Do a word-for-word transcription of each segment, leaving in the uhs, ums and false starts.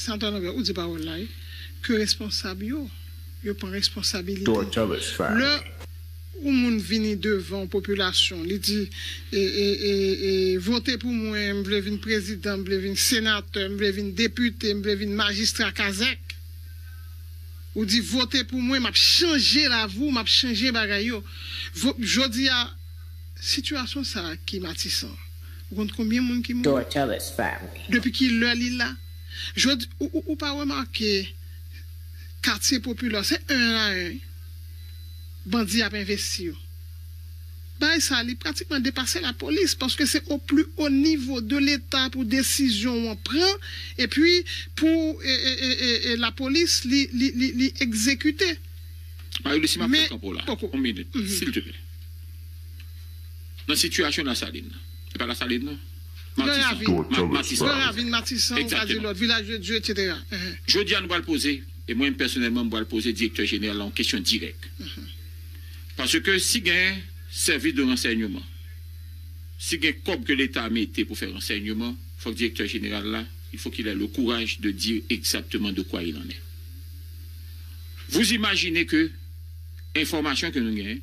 Senatè Lambert, ou di pawòl la, wi, ke responsab yo, yo pran responsabilite. Lè yon moun vini devan yon popilasyon, li di, e, e, e, e, vote pou mwen, m vle vin prezidan, m vle vin senatè, m vle vin depite, m vle vin majistra kazèk. Ou di, vote pou mwen, m ap chanje lavi w, m ap chanje bagay yo. Vo-, jodi a, sitiyasyon sa a ki Matisan, ou konn konbyen moun ki mouri? Depi ki lè li la? Jodi, ou, ou, ou pa remake katye popilè, se en a en, bandi ap envesti yo. Bagay sa, li pratikman depase lapolis, paske se o pli o nivo de Leta pou desizyon an pran, epi pou, e, e, e, e, e lapolis, li, li, li, li egzekite. Marie-Lucie, m ap fè kanpe w la. Yon minit, silteplè. Nan sitiyasyon Lasalin nan. E pa Lasalin, non? Matisan. Gran Ravin. Ma-, Matisan. Gran Ravin, Matisan, ou ka di lòt, Vilaj de Dye, etsetera. Jodi a, nou pral poze, e mwen menm pèsonèlman, m pral poze direktè jeneral la yon kesyon dirèk. Paske si gen sèvis de ransèyman, si gen kòb ke Leta mete pou fè ransèyman, fòk direktè jeneral la, il faut qu'il ait le courage de dire exactement de quoi il en est. Vous imaginez que enfòmasyon ke nou genyen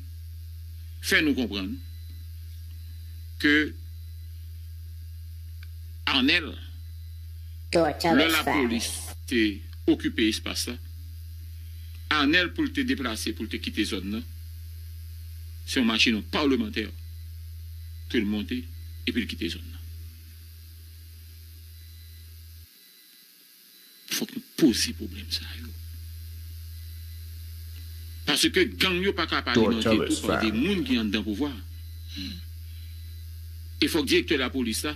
fè nou konprann ke Arnel, lè lapolis te okipe espas la, Arnel pou l te deplase, pou l te kite zòn nan, se yon machin yon palmantè ke l monte epi l kite zòn nan. Fòk nou poze pwoblèm sa yo. Paske gang yo pa ka pa alimente tou pa de moun ki anndan pouvwa. E fòk direktè lapolis la,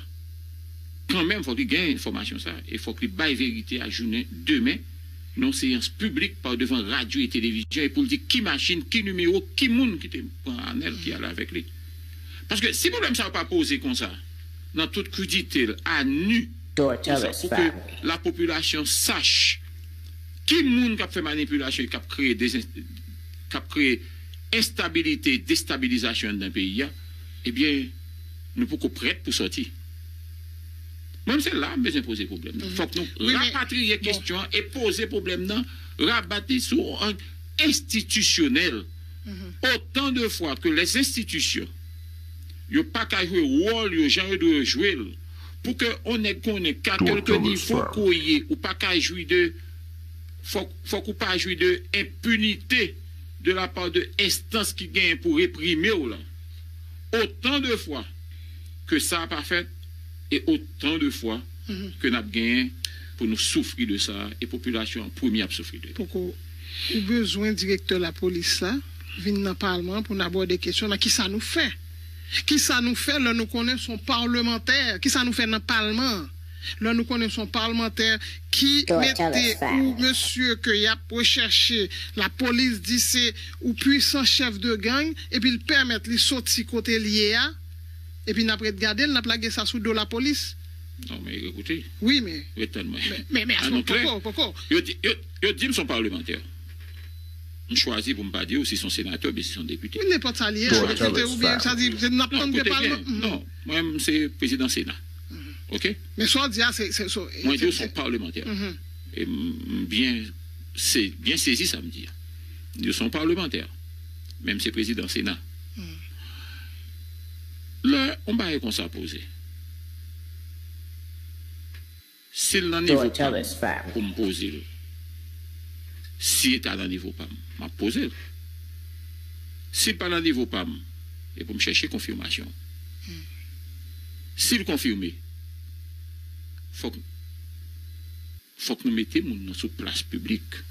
kanmenm, fòk li gen enfòmasyon sa. E fòk li bay verite a jounen demen, nan yon seyans piblik pa devan radyo e televizyon, e pou l di ki machin, ki nimewo, ki moun ki te pran Arnel ki ale avèk li. Paske si pwoblèm sa yo pa poze konsa, nan tout krudite l, a nu, konsa, pou ke lapopilasyon sach ki moun k ap fè manipilasyon e k ap kreye dezen-, k ap kreye enstabilite, destabilizasyon anndan peyi a, ebyen, nou poko prèt pou sòti. Mwen, se la m bezwen poze pwoblèm nan. Fòk nou rapatriye kesyon an e poze pwoblèm nan, rabat li sou ang enstitisyonèl. Otan de fwa ke les institutions, yo pa ka jwe wòl yo jan yo dwe jwe l, pou ke on nèg konnen ka kèlke nivo ke w ye, ou pa ka jwi de, fòk, fòk ou pa jwi de enpinite de la part de enstans ki genyen pou reprime w la. Otan de fwa ke sa pa fèt, e otan de fwa ke n ap genyen pou nou soufri de sa, e popilasyon an premye ap soufri de li. Poko, ou bezwen direktè lapolis la vin nan palman pou n abòde kesyon nan kisa nou fè. Kisa nou fè lè nou konnen se yon palmantè? Kisa nou fè nan palman an? Lè nou konnen se yon palmantè ki mete ou mesye ke y ap rechèche, lapolis di se ou pwisan chèf de gang, epi l pèmèt li soti kote l ye a, epi n ap ret gade l, n ap lage sa sou do lapolis. Non, men ekoute. Wi, men. Ret tann mwen. Men, men, men anon klè. Poko, poko. Yo di, yo, yo di m se yon palmantè. M chwazi pou m pa di w si se yon senatè oubyen si se yon depite. Nenpòt sa li ye, depite oubyen, sa di, se n ap tann ke palman. Non, mwen, m se prezidan Sena. Oke? Men sa w di a, se, se, se, mwen di w se yon palmantè. E m, m byen, se, byen sezi sa m di a. M di w se yon palmantè. Men m se prezidan Sena. Lè yon bagay konsa poze, si l nan nivo pa m pou m poze l, si l ta nan nivo pa m, m ap poze l. Si l pa nan nivo pa m, e pou m chèche konfimasyon. Si l konfime, fòk, fòk nou mete moun nan sou plas piblik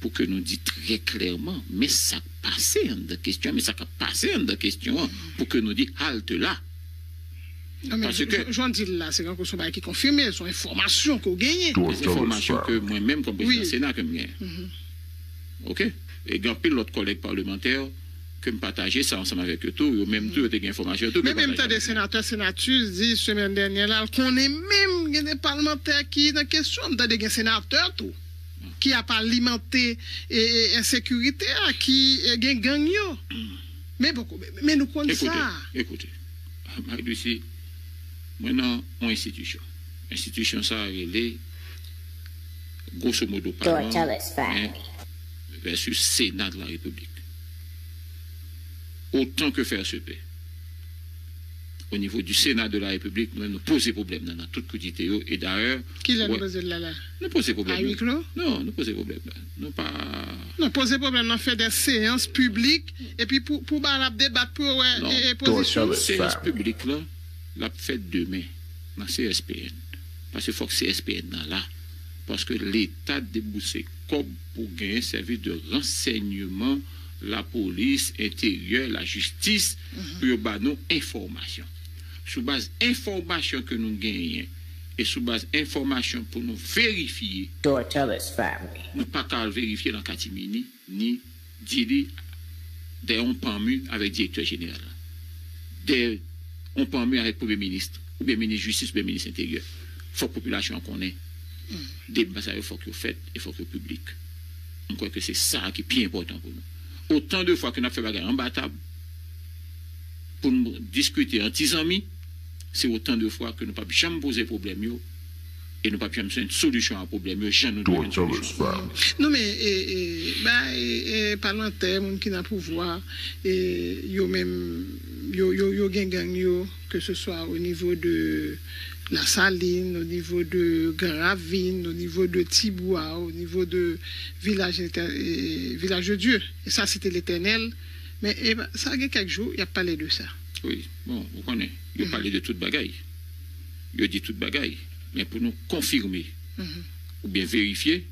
pou ke nou di trè klèman, men sa k pase anndan kesyon an, men sa k ap pase anndan kesyon an, pou ke nou di, halte là. Non, men paske jan, jan w di l la, se tankou se yon bagay ki konfime, se yon enfòmasyon ke w genyen. Se enfòmasyon ke mwen menm, kòm prezidan Sena, ke m genyen. Oke? E gen anpil lòt kòlèg palmantè ke m pataje sa ansanm avèk yo tou. Yo menm tou, yo te gen enfòmasyon yo tou. Men menm tande senatè Senatus di semèn dènyè la, l konnen menm gen de palmantè ki nan kesyon. M tande gen senatè tou ki ap alimante, e, e, ensekirite a, ki, e, gen gang yo. Men poko, men nou konn sa. Ekoute, ekoute. Marie-Lucie, mwen nan yon enstitisyon. Enstitisyon sa a rele Grosso modo, Palman, men versus Sénat de la République. Autant que faire se peut. Au niveau du Sénat de la République, nou menm nou poze pwoblèm nan, nan tout koudite yo. E dayè, kilè nou poze l la la? Nou poze pwoblèm nan. Non, nou poze pwoblèm nan. Nou pa. Non, poze pwoblèm nan, fè de seyans piblik, epi pou, pou ba l ap debat pou yo wè e, e pozisyon. Seyans piblik la, l ap fèt demen nan C S P N. Paske fòk C S P N nan la. Paske Leta debouse kòb pou genyen sèvis de ransèyman, lapolis, enteryè, lajistis, pou yo ba nou enfòmasyon. Sou baz enfòmasyon ke nou genyen e sou baz enfòmasyon pou nou verifye, nou pa ka al verifye nan katimini, ni Dili dèyè yon panmi avèk direktè jeneral la, dèyè yon panmi avèk premye minis, oubyen minis jistis, oubyen minis enteryè. Fòk popilasyon an konnen. Deba sa yo fòk yo fèt e fòk yo piblik. M kwè ke se sa ki pi enpòtan pou nou. Otan de fwa ke n ap fè bagay anba tab, pou n diskite an ti zanmi, se otan de fwa ke nou p ap janm poze pwoblèm yo e nou p ap janm jwenn solisyon a pwoblèm yo jan nou dwe jwenn solisyon. Non, men e, e, bay e, palmantè, moun ki nan pouvwa, e, yo menm, yo, yo, yo gen gang yo, ke se swa o nivo de Lasalin, o nivo de Gran Ravin, o nivo de Tibwa, o nivo de Vilaj, e, Vilaj de Dye. E sa, se te Letènèl. Men e, sa gen kèk jou, y ap pale de sa. Wi, bon, ou konnen, yo pale de tout bagay. Yo di tout bagay. Men pou nou konfime oubyen verifye,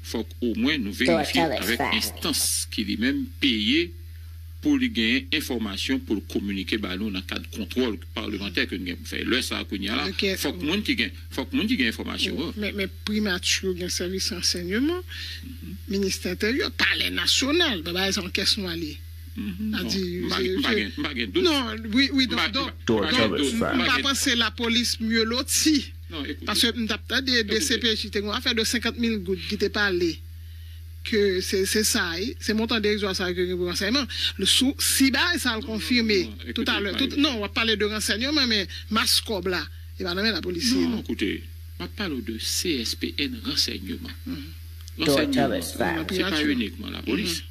fòk omwen nou verifye avèk enstans ki li menm peye pou li genyen enfòmasyon pou l kominike ba nou nan kad kontwòl palmantè ke nou gen pou fè. Lè sa a, kounye a la, fòk moun ki gen, fòk moun ki gen enfòmasyon an. Men, men primati yo gen sèvis ransèyman, ministè enteryè, palè nasyonal, pa bagay sa yon kès nwa li. M pa gen, m pa gen dout. Non, wi, wi, donk, donk, m pa panse lapolis mye loti. Paske m t ap tande D C P J te gen yon afè de senkant mil goud ki te pale. Ke se, se sa, se montan derizwa sa yo ke gen pou ransèyman. Si bagay sa al konfime toutalè, non, w ap pale de ransèyman, men mas kòb la, e pa nan men lapolis li ye, non. Non, koute, m ap pale w de C S P N ransèyman. Ransèyman, se pa inikman lapolis.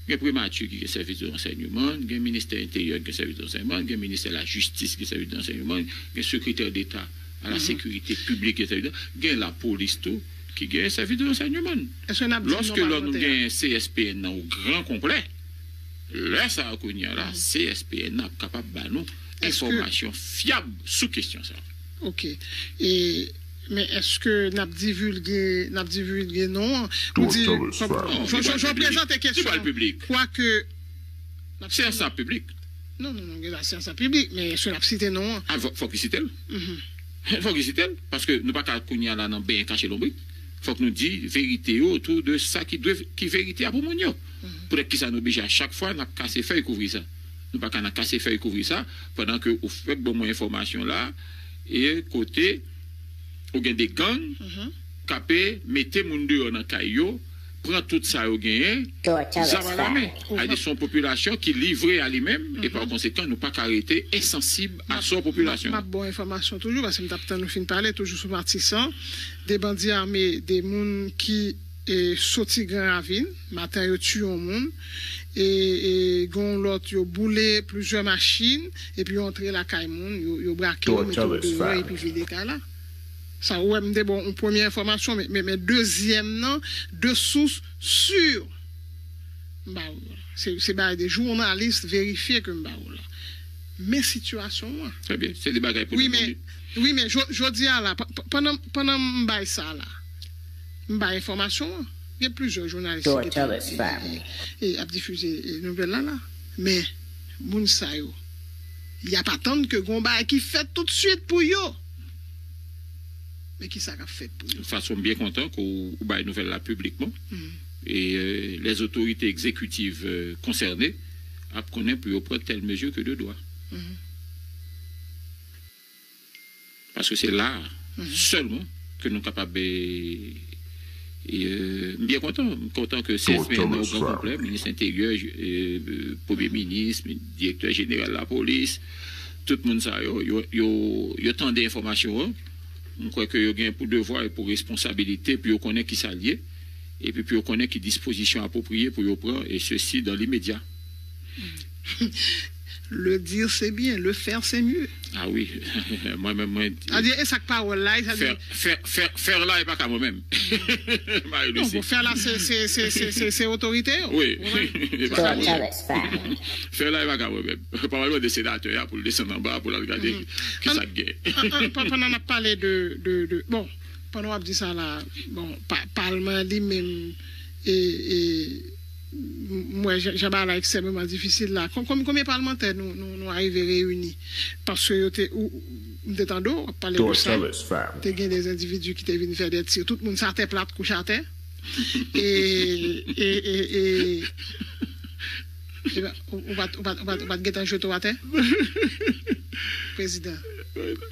Gen primati ki gen sèvis de ransèyman, gen ministè enteryè ki gen sèvis de ransèyman, gen ministè lajistis ki gen sèvis de ransèyman, gen sekretè deta a la sekirite piblik ki gen sèvis de, gen lapolis tou ki gen sèvis de ransèyman. Lòske lò nou gen C S P N nan o gran konplè, lè sa a kounye a la, C S P N nan ap kapab ba nou enfòmasyon fyab sou kesyon sa a. Ok. E, men èske n ap divilge, n ap divilge non an? Ou di, jan w prezante kesyon an, kwake. Seyans sa piblik. Non, non, non, gen la seyans sa piblik, men èske n ap site non an? Fòk li site l. Fòk li site l, paske nou pa ka kounye a la nan benyen kache lonbrit. Fòk nou di verite yo otou de sa ki dwe, ki verite a pou moun yo. Poutèt kisa nou oblije a chak fwa n ap kase fèy kouvri sa? Nou pa ka nan kase fèy kouvri sa, pandan ke ou fèk ban mwen enfòmasyon la, e kote ou gen de gang k ape mete moun deyò nan kay yo, pran tout sa yo genyen, zam alamen. Ayiti se yon popilasyon ki livre a li menm, e pa konsekan, nou pa ka rete ensansib a sò popilasyon. M ap ba w enfòmasyon toujou, paske m t ap tann ou fin pale, toujou sou Matisan, de bandi ame, de moun ki e, soti Gran Ravin, maten yo tiye yon moun, e, e, gen yon lòt, yo boule plizyè machin, epi yo antre lakay moun, yo, yo brake yo, mete yo deyò, epi vide kay la. Sa, ou wè, m te ba w yon premye enfòmasyon, men, men, men dezyèm nan, de sous si, m ba w la. Se, se bagay de jounalis verifye ke m ba w la. Men sitiyasyon an. Trè byen, se de bagay pou nou. Wi, men, wi, men jodi a la, pandan, pandan m bay sa la, m bay enfòmasyon an. Gen plizyè jounalis ki te e, ap difize e, nouvèl la la. Men, moun sa yo, y ap atann ke gon bagay ki fèt tout swit pou yo. Men ki sa k ap fèt pou yo? Fason m byen kontan ke w, ou bay nouvèl la piblikman. E, e, les autorités exécutives, e, concernées ap konnen pou yo pran tèl mezi ke de dwa. Paske se la sèlman ke nou kapab, e, e, m byen kontan. M kontan ke C S P N nan o gran konplè, minis enteryè, e, premye minis, direktè jeneral lapolis, tout moun sa yo, yo, yo, yo tande enfòmasyon an. M kwè ke yo gen pou devwa e pou responsabilite pou yo konnen kisa l ye, epi pou yo konnen ki dispozisyon apwopriye pou yo pran, e sesi dans l'immédiat. Le dire, c'est bien, le faire, c'est mieux. Ah wi, mwen menm, mwen. Sa di, e sa k pawòl la, sa di. Fè, fè, fè, fè la e pa ka mwen menm. Marie Non, Lucie. Bon, fè la, se, se, se, se, se, se otorite yo. Wi. Ou konprann? E pa ka mwen Torture menm. is fire. Fè la e pa ka mwen menm. Pa mwen mande senatè a pou l desann anba, pou l al gade ki sa k gen. An- an- Pandan n ap pale de, de, de, bon, pandan w ap di sa la, bon, pa, palman li menm, e, e, m- mwen, jan jan bagay la ekstrèmeman difisil la. Kon- kon- Konbyen palmantè nou, nou, nou arive reyini? Paske yo te, ou, ou- m te tande w ap pale de sa. Torchellus family. Te gen de endividi ki te vin fè de ti. Tout moun sa tè plat, kouche atè. E, e, e, e, e ba, ou ou pa t- ou pa t- ou pa t- ou pa t gentan jete w atè? Prezidan.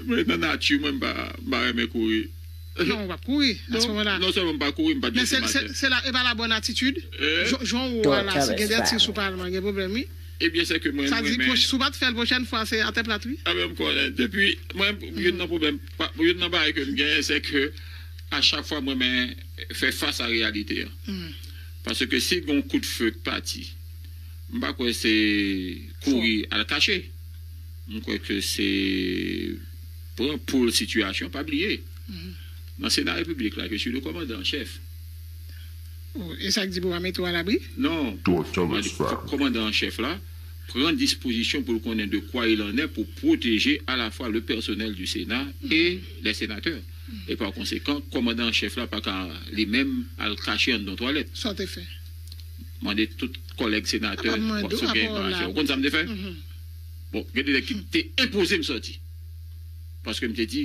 Mwen, nan nati mwen, m pa, m pa renmen kouri. Non, w ap kouri a se moman la. Non sèlman m pa kouri, m pa t Men se jete se- m atè. Se la, e pa la bòn atitid. Eh? Jan jan w wè la, si gen de ti sou palman, gen pwoblèm, wi. Ebyen, se ke mwen, Sa di, mwen, pwoch- si w pa t fè l pwochèn fwa, se atè plat, wi. A men m konnen. Depi, mwen, youn nan pwoblèm, pa- youn nan bagay ke m genyen, se ke a chak fwa mwen, mwen fè fas a reyalite an. Paske si gon kout fe k pati, m pa kwè se kouri al kache. M kwè ke se pran poul sitiyasyon, pa bliye. Nan Sena Repiblik la, je suis le commandant en chef. Oh, e sa k di pou w pa mete w alabri? Non. Torchellus Kòmandan an chèf la pran dispozisyon pou l konnen de quoi il en est pour protéger à la fois le personnel du Sénat et les sénateurs. Et par conséquent, kòmandan an chèf la pa ka li menm al kache anndan twalèt. Sa w te fè? Mande tout kòlèg senatè Apa mande w, si w gen apa w la. Ou konn sa m te fè? Bon, gen de nèg ki te enpoze m sòti. Paske m te di,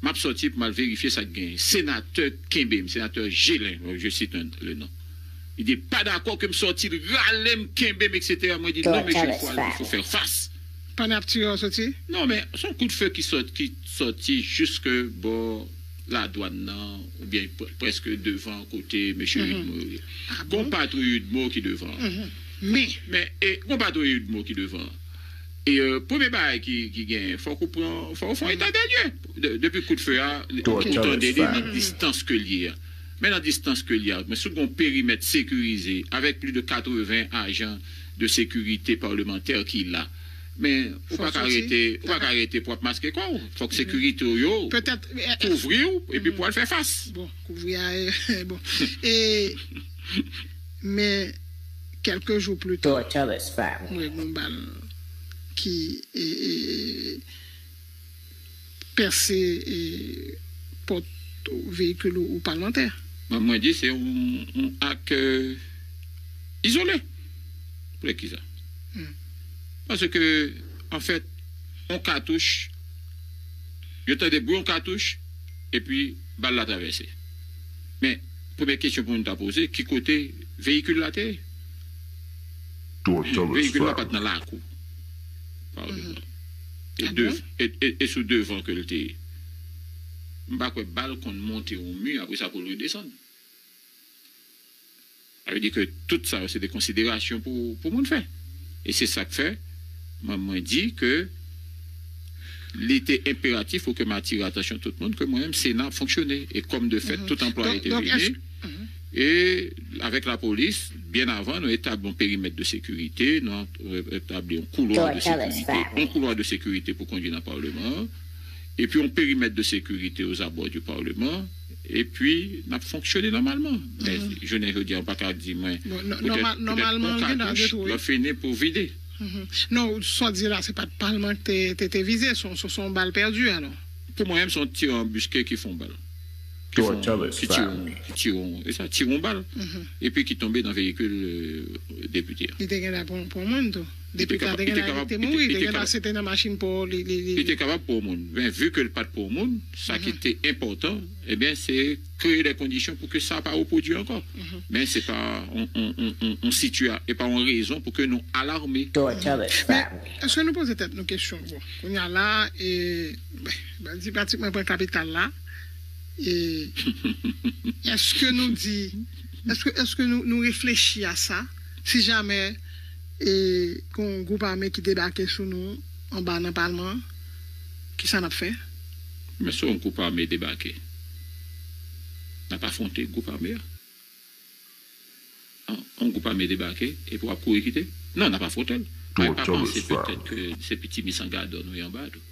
m ap sòti pou m al verifye sa k genyen. Senatè kenbe m, senatè Gelin, je cite un- le nom. Li di, pa dakò ke m sòti, l rale m, kenbe m, et cetera. Mwen di, non, mesye, il faut, il faut faire face. Pandan ap tire w soti? Non, men se yon kout fe ki sòt, ki sòti jiske bò ladwann nan, oubyen pre- prèske devan kote mesye Udmo yo ye. Gon patwouy Udmo ki devan. Men, Men, e, gon patwouy Udmo ki devan. E, euh, premye bagay ki, ki genyen, fòk ou pran, fòk ou fè yon eta de lye. De- Depi kout fe a, ou tande li nan distans ke l ye a. Men nan distans ke l ye a, men si w gon perimèt sekirize, avèk plis de katreven ajan de sekirite palmantè ki la, men ou pa ka rete, ou pa ka rete pou ap maske kò w. Fòk sekirite w yo petèt, eh, eh, kouvri w epi pou al fè fas. Bon, kouvri a, eh, bon. E, men, kèlke jou pli ta, Torchellus family. mwen, gon bal ki e, e, pèse e, pòt veyikil ou, ou palmantè. Mwen, mwen di se yon, yon ak euh, izole. Pou ki sa? Paske, anfèt, yon katouch, yo tande bri yon katouch, epi bal la travèse. Men, premye kesyon pou nou ta poze, ki kote veyikil la te ye? Veyikil la pa t nan lakou. Pardon. E, dev- e, e, e sou devan ke l te ye. M pa kwè bal konn monte yon mi, apre sa pou l redesann. Sa vle di ke tout sa yo se de konsiderasyon pou, pou moun fè. E se sa k fè, mwen, mwen di ke li te enperatif pou ke m atire atansyon tout moun ke mwen menm Sena ap fonksyone. E kòm de fèt, tout anplwaye te vini. E avèk lapolis, byen avan, nou etabli yon perimèt de sekirite, nou etabli yon koulwa de sekirite, yon koulwa de sekirite pou kondwi nan palman an, epi yon perimèt de sekirite aux abords du Parlement, epi n ap fonksyone nòmalman. Men jounen jodi a, ou pa ka di mwen, Bon, nò- nòmal- nòmalman, l gen dwa gen tou, wi. L ap fini pou vide. Non, sa w di la, se pa t palman ki te, te, te vize, se yon- se yon- se yon bal pèdi, alò. Pou mwen menm, se yon ti anbiske ki fè yon bal. Ki fè yon- ki tire yon- ki tire yon- e sa, tire yon bal. Epi ki tonbe nan veyikil euh, depite a. Li te gen la pou pou moun tou. Depite a te gen la, li te mouri, li te gen la, se te nan machin pou li, li, li. Li te kapab pou moun. Men vi ke l pa t pou moun, sa ki te enpòtan, ebyen, se kreye de kondisyon pou ke sa pa repwodui ankò. Men se pa yon- yon- yon- yon- yon sitiya- e pa yon rezon pou ke nou alame. Torchellus Men, family. Èske nou poze tèt nou kesyon? Bon, kounye a la, e, ben, di pratikman pran kapital la. E, èske nou di, èske, èske nou, nou reflechi a sa? Si jamè e, gon gwoup ame ki debake sou nou anba nan palman, kisa n ap fè? Men si yon gwoup ame debake, n ap afwonte gwoup ame a. An, yon gwoup ame debake, epi w ap kouri kite? Non, n ap afwonte l. Mwen pa panse petèt ke se piti mis an gadò nou ye anba tou.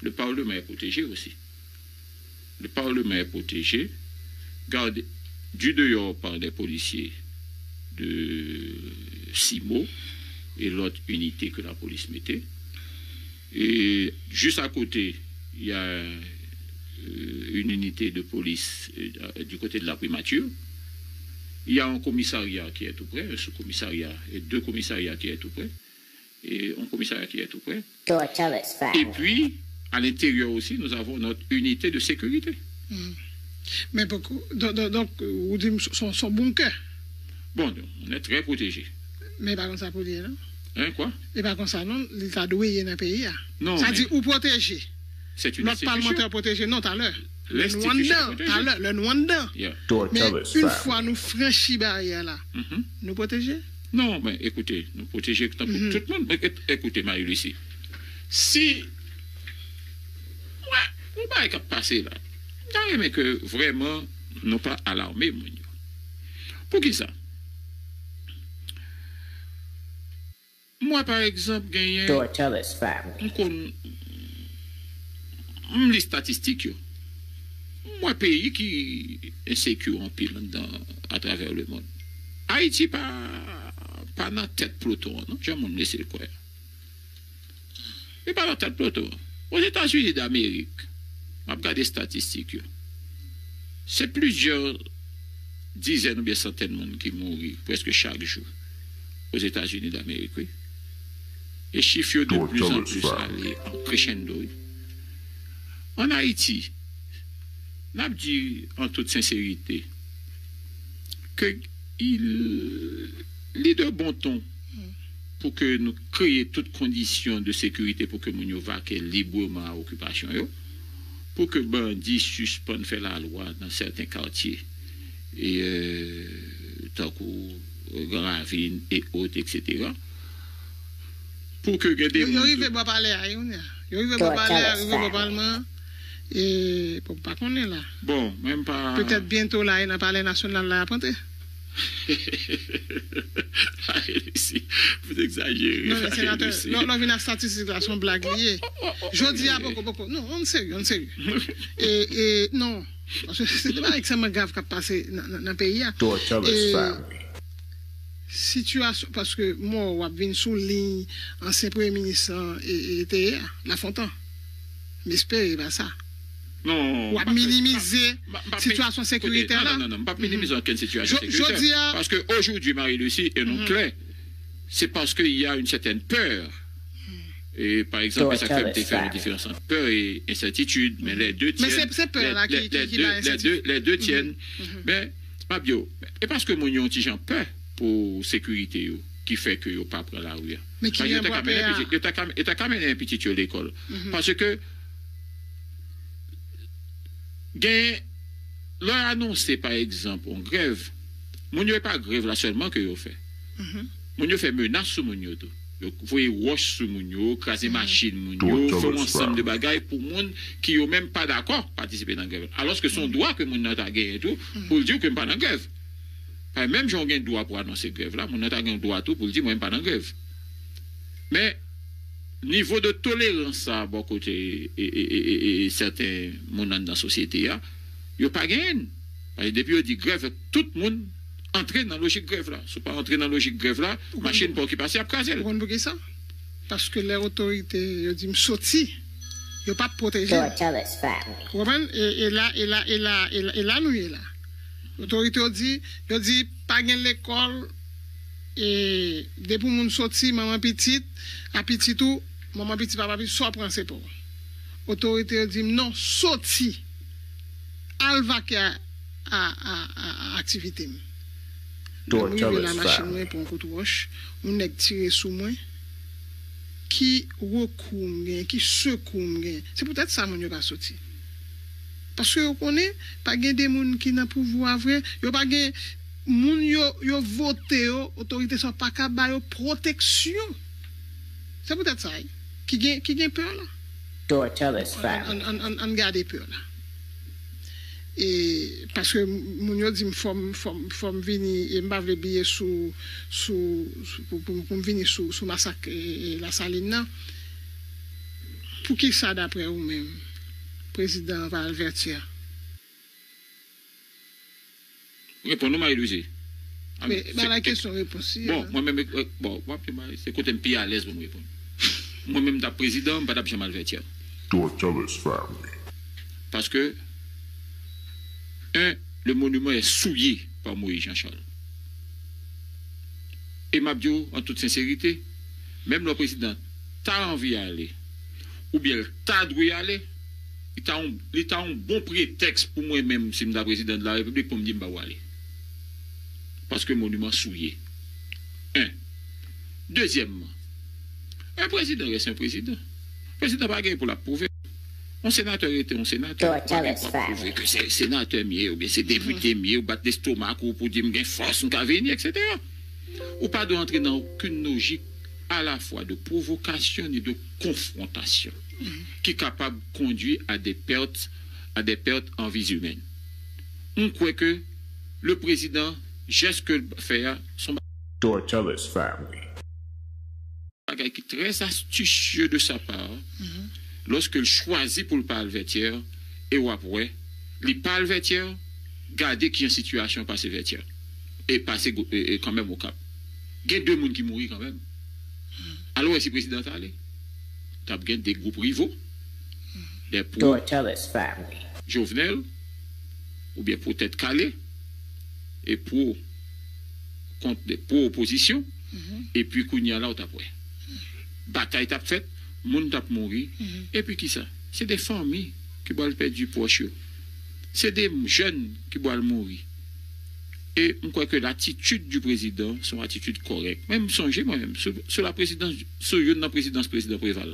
Le Parlement est protégé aussi. Le Parlement est protégé, gardé du dehors par des policiers de CIMO et l'autre unité que la police mettait. Et juste à côté, il y a euh, une unité de police euh, du côté de la primature. Il y a un commissariat qui est tout près, un sous-commissariat et deux commissariats qui est tout près, et un commissariat qui est tout près. Et puis, à l'intérieur aussi, nous avons notre unité de sécurité. Men poko, donk, donk, donk, ou di m se yon, se yon bonkè. Bon, on est très protégé. Men e pa konsa pou l ye, non? Hein, quoi? E pa konsa, non, li ta dwe ye nan peyi a. Non, Sa di men- ou pwoteje. C'est une Lòt palmantè institution. Pwoteje, non, talè. Lè nou L'institution anndan, protégée. Talè, lè nou anndan. Yeah. Men yon fwa nou franchi baryè la, nou pwoteje? Non, men ekoute, nou pwoteje tankou tout moun. Men et- Ekoute, Marie Lucie, si mwen, yon bagay k ap pase la, m ta renmen ke vrèman nou pa alame moun yo. Poukisa? Mwen, pa egzanp, genyen. M konn. M li statistik yo. M wè peyi ki ensekir anpil anndan atravè lemonn. Ayiti pa, pa nan tèt ploton an, non, jan moun lese l kwè a. Li pa nan tèt ploton an. Ozetazini Damerik, m ap gade statistik yo. Se plizyè dizèn oubyen santèn moun ki mouri prèske chak jou Ozetazini Damerik, wi. E chif yo de pli zan pli ale an crescendo, wi. Ann Ayiti, n ap di an tout senserite ke il, li de bon ton pou ke nou kreye tout kondisyon de sekirite pou ke moun yo vake libreman a okipasyon yo, pou ke bandi sispann fè lalwa nan sèten katye, e, euh, tankou Gran Ravin e ot, et cetera. Pou ke gen de Yo, yo moun rive bò palè a, wi, kounye a. Yo rive bò palè a, rive bò palman an. E, bon, m pa konnen la. Bon, mwen m pa. Petèt byento la, e nan palè nasyonal la, y ap antre. Marie Lucie, ou egzajere. Non, men senatè, lè w vin ak statistik la, se yon blag li ye. Jodi a, poko, poko. Non, ann serye, ann serye. E, e, non. Paske se de bagay ekstrèmman grav k ap pase nan, nan, nan peyi a. E sitiyasyon, paske mò w ap vin sou liy ansyen premye minis lan e, e te ye a, Lafontan. M espere e pa sa. Non, w ap minimize sitiyasyon sekirite la. Non, non, non, m p ap minimize okenn sitiyasyon sekirite. Paske aujourd'hui, Marie Lucie, e nou klè, se paske y a une certaine peur. E pa egzanp, e sa k fè m te fè yon diferans ant pè e ensètitid, men lè de tyèn, lè de tyèn, men m ap di w, e paske moun yo yon ti jan pè pou sekirite yo ki fè ke yo pa pran lari a. Yo ta ka mennen pitit yo lekòl. Paske gen, lè yo anonse pa egzanp yon grèv, moun yo, e pa grèv la sèlman ke yo fè. Moun yo fè menas sou moun yo tou. Yo voye wòch sou moun yo, kraze machin moun yo, fè yon ansanm de bagay pou moun ki yo menm pa dakò patisipe nan grèv la. Alòske se yon dwa ke moun nan ta genyen tou pou l di w ke m pa nan grèv. Paske menm jan w gen dwa pou anonse grèv la, moun nan ta gen dwa tou pou l di mwen m pa nan grèv. Men nivo de tolerans sa bò kote e, e, e, e, e sèten moun anndan sosyete a, yo pa genyen l. Paske depi yo di grèv, tout moun antre nan lojik grèv la. Si w pa antre nan lojik grèv la, machin pa w ki pase, y ap kraze l. Ou konn poukisa? Paske lè otorite yo di m soti, yo p ap pwoteje m. Ou konprann? E, e la, e la, e la, e la, e la nou ye la. Otorite yo di, yo di pa gen lekòl, e depi moun soti, manman pitit, a pitit ou, manman pitit, papa pitit, sa w pran se pa w. Otorite yo di m non, soti, al vake a, a, a, a, a aktivite m. Lè m rive la machin mwen pran kout wòch, yon nèg tire sou mwen. Ki rekou m gen, ki sekou m gen? Se poutèt sa moun yo pa soti. Paske yo konnen pa gen de moun ki nan pouvwa vre, yo pa gen moun yo, yo vote yo, otorite sa yo pa ka ba yo pwoteksyon. Se poutèt sa wi, ki gen, ki gen pè la. Torteless An, an, family. an, an, an gade pè la. E, paske moun yo di m fò m, fò m, fò m vini, e m pa vle bliye sou, sou, sou, pou, pou, pou m vini sou, sou masak, e, e, Lasalin nan. Poukisa, daprè ou menm, prezidan an pa al vètyè? Reponn ou, Marie Louise. Men, ba la kesyon repons li. Bon, mwen menm, bon, w ap di, se kote m pi alèz pou m reponn. Mwen menm, m t ap prezidan, m pa t ap janm al vètyè. Torteless family. Paske, un, le monument est souillé par Moïse Jean Charles. E m ap di w, an tout senserite, menm lè prezidan ta anvi ale, oubyen l ta dwe ale, li ta yon, li ta yon bon pretèks pou mwen menm, si m ta prezidan de la repiblik, pou m di m pa pwale. Paske moniman souye. Un. Dezyèmman, un prezidan reste un prezidan. Prezidan pa gen pou l ap pwouve. Yon senatè rete yon senatè. Ou pa gen pou ap pwouve ke se senatè m ye, oubyen se depite m ye, ou bat lestomak ou pou di m gen fòs, m ka vini, et cetera. Ou pa dwe antre nan okenn lojik alafwa de pwovokasyon ni de konfwontasyon ki kapab kondwi a de pèt, a de pèt an vi imèn. M kwè ke le prezidan, jès ke l fè a, se yon Torteless family. Bagay ki trè astisye de sa pa, lòske l chwazi pou l pa al vètyè, e w ap wè, li pa al vètyè, gade kijan sitiyasyon pase vètyè, e pase go- e, e kanmenm Okap. Gen de moun ki mouri kanmenm. Alò, si prezidan t ale, t ap gen de gwoup rivo, de pwo Torteless family. Jovenel, oubyen pwo tèt kale, e pwo kont de pwo opozisyon, epi kounye a la w t ap wè. Batay t ap fèt, moun t ap mouri, epi kisa? Se de fanmi ki pral pèdi pwòch yo. Se de jèn ki pral mouri. E m kwè ke latitid di prezidan se yon atitid kòrèk. Men m sonje mwen menm, sou, sou la prezidans, sou youn nan prezidans prezidan Preval.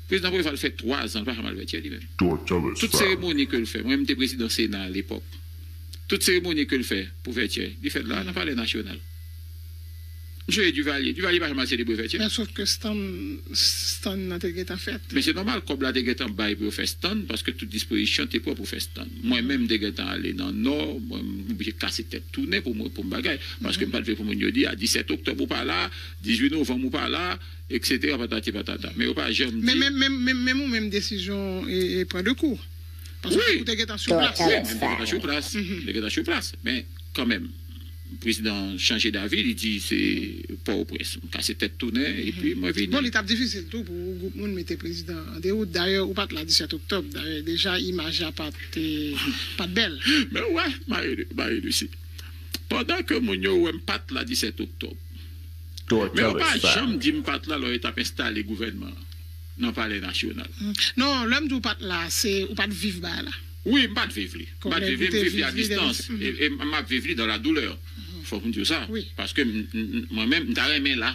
Prezidan Preval fè twa zan, l pa janm al vètyè li menm. Tout seremoni ke l fè, mwen menm te prezidan Sena alepòk. Tout seremoni ke l fè pou vètyè, li fè l la nan Palè Nasyonal. M sonje Duvalier, Duvalier pa janm al selebre vètyè. Men sof ke stand, stand nan te gentan fèt. Men se nòmal, kòb la te gentan bay pou yo fè stand, paske tout dispozisyon te pran pou fè stand. Mwen menm, m te gentan ale nan Nò, mwen, m oblije kase tèt tounen pou mwen, pou m bagay, paske m pa t vle pou moun yo di, a disèt oktòb ou pa la, dizuit novanm ou pa la, et cetera, patati patata. Men yo pa janm di. Men, men, men, men, men ou menm desizyon e, e pran de kou. Paske ou te gentan sou plas. Wi, men m te gentan sou plas. M te gentan sou plas. Men kanmenm, prezidan chanje davi, li di se Pòtoprens. M kase tèt tounen, epi mwen vini. Bon, li t ap difisil tou pou yon gwoup moun mete prezidan an dewout. Dayè, ou pa t la disèt oktòb. Dayè, deja, imaj la pa t, pa t bèl. Men w wè, Marie, Marie Lucie, pandan ke moun yo wè m pa t la disèt oktòb, men yo pa janm di m pa t la lè yo t ap enstale gouvènman an nan Palè Nasyonal. Non, lè m di w pa t la, se ou pa t viv bagay la. Wi, m pa t viv li. M pa t viv li, m viv li a distans. E, e m ap viv li dans la douleur. Fòk m di w sa. Paske m, m, m, mwen menm, m ta renmen la.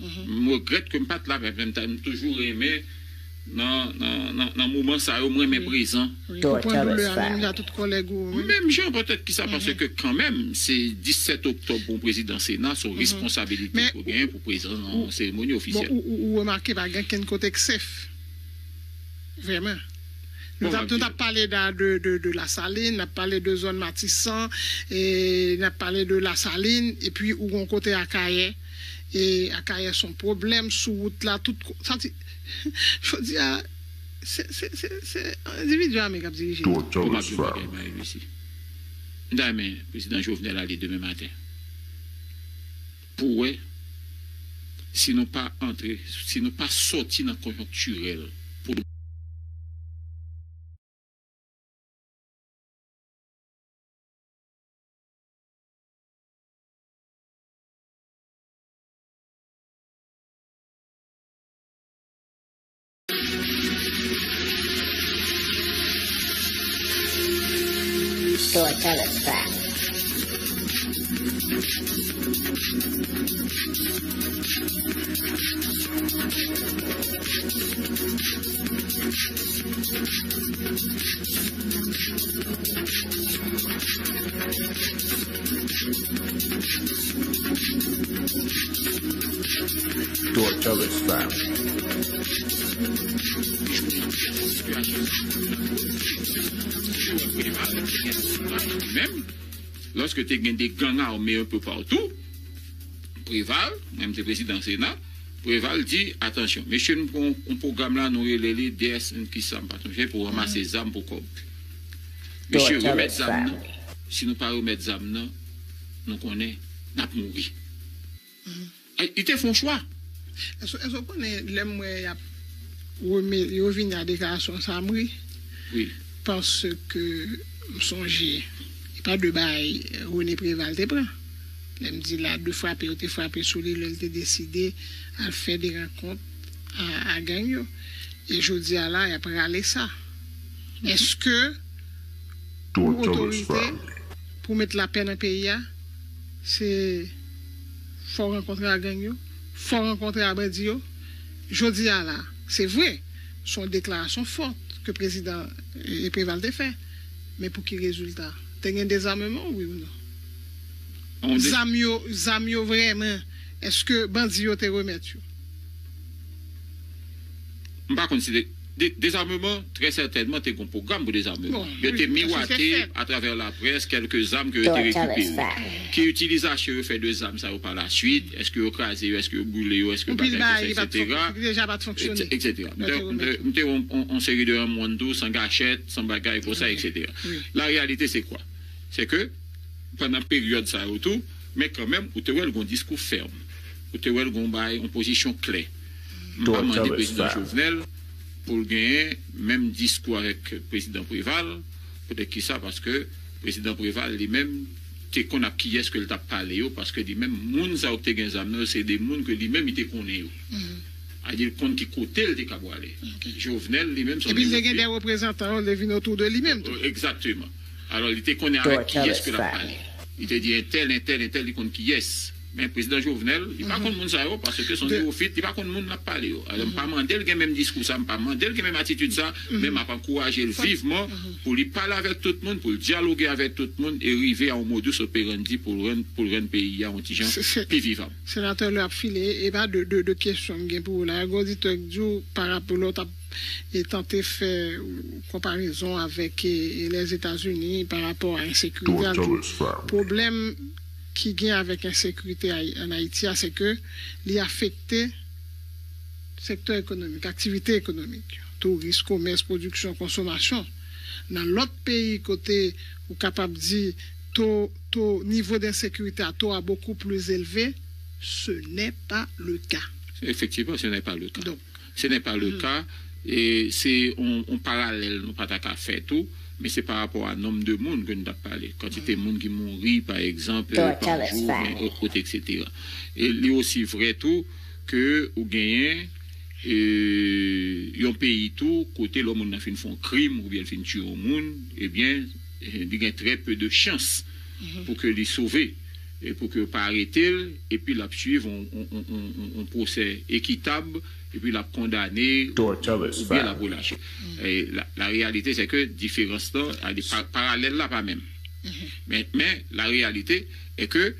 M regrèt ke m pa t la, men m ta, m toujou renmen nan, nan, nan, nan moman sa yo, m renmen prezan. Wi, ou pran doulè a menm jan tout kòlèg ou, wi. Menm jan, petèt ki sa, paske kanmenm, se disèt oktòb pou yon prezidan Sena, se yon responsabilite ke w genyen pou prezan nan yon seremoni ofisyèl. Bon, ou, ou, ou remake pa gen kenn kote k sef. Vrèman. Nou t ap, nou t ap pale de, de, de, de Lasalin, n ap pale de zòn Matisan, e n ap pale de Lasalin, epi ou gon kote Akayè, e Akayè se yon pwoblèm sou wout la, tout ko-, sa di, jodi a, se, se, se, se endividi ame k ap dirije. Pou m ap di w bagay, Marie Lucie. M ta renmen prezidan Jovenel ale demen maten. Pou wè si nou pa antre, si nou pa sòti nan konjonktirèl pou Storyteller Squad. Storyteller Squad. Menm, lòske te gen de gang ame enpe patou, Preval, menm te prezidan Sena, Preval di, atansyon, mesye, nou pran yon pwogram la, nou rele li D S N, kisa, m pa sonje, pou ranmase zam pou kòb. Mesye, remèt zam nan. Si nou pa remèt zam nan, nou konnen n ap mouri. Ay, li te fè yon chwa. Èske, èske w konnen lè m wè y ap reme-, yo vini a deklarasyon sa, m ri? Wi. Paske m sonje, e pa de bagay René Préval te pran. Lè m di la, de frape yo te frape sou li lè l te deside al fè de rankont a, a gang yo. E jodi a la, y ap rale sa. Èske pou otorite, pou met lapè nan peyi a, se fò w rankontre a gang yo, fò w rankontre a bandi yo? Jodi a la, se vre, se yon deklarasyon fò ke prezidan, e, Preval te fè. Men pou ki rezilta? Te gen dezameman, wi ou non? Zam yo, zam yo vrèman, èske bandi yo te remèt yo? M pa konn si de, de, dezameman, trè sètènman, te gen pwogram pou dezameman. Yo te miwate atravè laprès kèlke zam ke yo te rekipere. Ki itilizasyon yo fè de zam sa yo pa laswit? Èske yo kraze yo? Èske yo boule yo? Èske bagay konsa, etsetera? Etsetera. M te, m te, m te wè yon, yon, yon seri de M one tou, san gachèt, san bagay konsa, etsetera. La reyalite se kwa? Se ke pandan peryòd sa yo tou, men kanmenm, ou te wè l gen yon diskou fèm. Ou te wè l gen yon bay, yon pozisyon klè. M pa mande prezidan Jovenel pou l genyen menm diskou avèk prezidan Preval. Poutèt kisa? Paske prezidan Preval, li menm, te konn ak kiyès ke l t ap pale yo, paske li menm, moun sa yo ki te gen zam nan, se de moun ke li menm, li te konnen yo. Sa di, l konn ki kote l te ka pwale. Jovenel, li menm, se yon... Epi l te gen de reprezantan yo, li vin otou de li menm tou. Egzakteman. Alò, li te konnen avèk kiyès ke l ap pale. Li te di entèl, entèl, entèl, li konn kiyès. Men prezidan Jovenel, li pa konn moun sa yo, paske se yon newofit, li pa konn moun l ap pale yo. Alò, m pa mande l gen menm diskou sa, m pa mande l gen menm atitid sa, men m ap ankouraje l vivman pou li pale avèk tout moun, pou l dyaloge avèk tout moun, e rive a yon modus operandi pou l rann, pou l rann peyi a yon ti jan pi vivan. Senatè, lè ap file, e pa de, de, de kesyon m gen pou ou la. Gen oditè k di w, pa rapò lè w t ap e tante fè konparezon avèk, e, e Lèzetazini pa rapò a ensekirite a, l di w pwoblèm ki gen avèk ensekirite an Ayiti a, se ke li afekte sektè ekonomik, aktivite ekonomik, touris, komès, pwodiksyon, konsomasyon. Nan lòt peyi kote ou kapab di to, to, nivo de ensekirite a, to a beaucoup plus élevé, ce n'est pas le cas. Effectivement, ce n'est pas le cas. Donk, ce n'est pas le cas. E se yon, yon paralèl nou pa ta ka fè tou, men se pa rapò a nonb de moun ke nou t ap pale. Kantite moun ki mouri, pa egzanp, pa jou, men, etsetera. E li osi vrè tou ke ou genyen, e, yon peyi tou, kote lè moun nan fin fè yon krim oubyen l fin tiye yon moun, ebyen, e, li gen trè pe de chans pou ke li sove, e pou ke yo pa arete l, epi l ap swiv yon, yon, yon, yon, yon pwosè ekitab, epi l ap kondane oubyen l ap relache. E la, la reyalite, se ke diferans lan, a, pa, paralèl la pa menm. Men, men, la reyalite, e ke,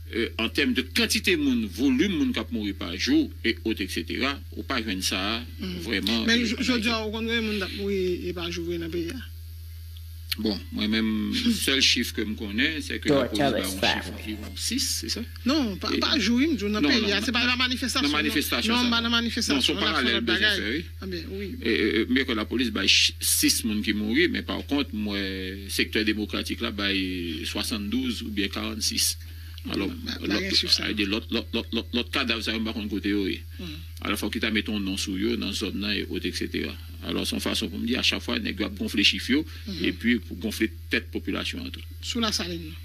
e, an tèm de kantite moun, volim moun k ap mouri pa jou, e ot, etsetera, ou pa jwenn sa a vrèman. Men j-, jodi a, ou konn konbyen moun k ap mouri e pa jou vre nan peyi a? Bon, mwen menm, sèl chif ke m konnen, se ke lapolis bay yon chif anviwon sis, se sa? Non, pa, pa jou, wi, m di w nan peyi a, se pa nan manifestasyon, non. Nan manifestasyon, non, sa. Non, pa nan manifestasyon, se yon paralèl m bezwen fè, wi. Anben, wi. E, e, e, men ke lapolis bay ch-, sis moun ki mouri, men pa kont, m wè sektè demokratik la bay swasanndouz oubyen karannsis. Alò, lòt, lòt, lòt, lòt, lòt kadav sa yo, m pa konn kote yo ye. Alò, fòk li ta mete yon non sou yo nan zòn nan, e ot, etsetera. Alò, se yon fason pou m di, a chak fwa, nèg yo ap gonfle chif yo, epi pou gonfle tèt popilasyon an tou. Sou Lasalin nan?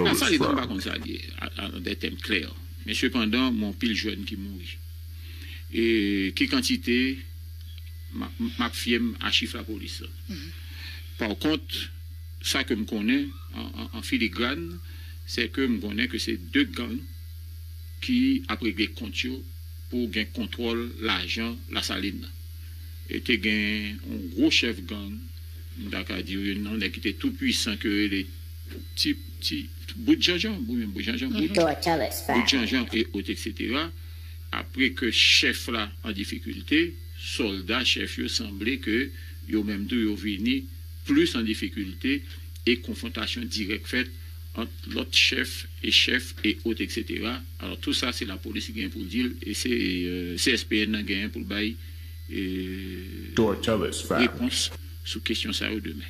Lasalin nan, m pa konn sa l ye, a, a, an dè tèm klè. Men sepandan, m wè anpil jèn ki mouri. E ki kantite, m a, m ap fye m a chif lapolis la. Pa kont, sa ke m konnen an, an, an filigran, se ke m konnen ke se de gang ki ap regle kont yo pou gen kontwòl lajan Lasalin nan. E te gen yon gwo chèf gang, m ta ka di w, yon nèg ki te tou pwisan ke yo rele Ti, Ti, Bout Janjan, oubyen Bout Janjan, Bout, Bout Janjan, e ot, etsetera. Apre ke chèf la an difikilte, sòlda chèf yo sanble ke yo menm tou yo vini plis an difikilte e konfwontasyon dirèk fèt ant lòt chèf e chèf e ot, et cetera. Alò, tou sa, se lapolis ki gen pou l di l, e se euh, C S P N nan genyen pou l bay euh, repons sou kesyon sa yo demen.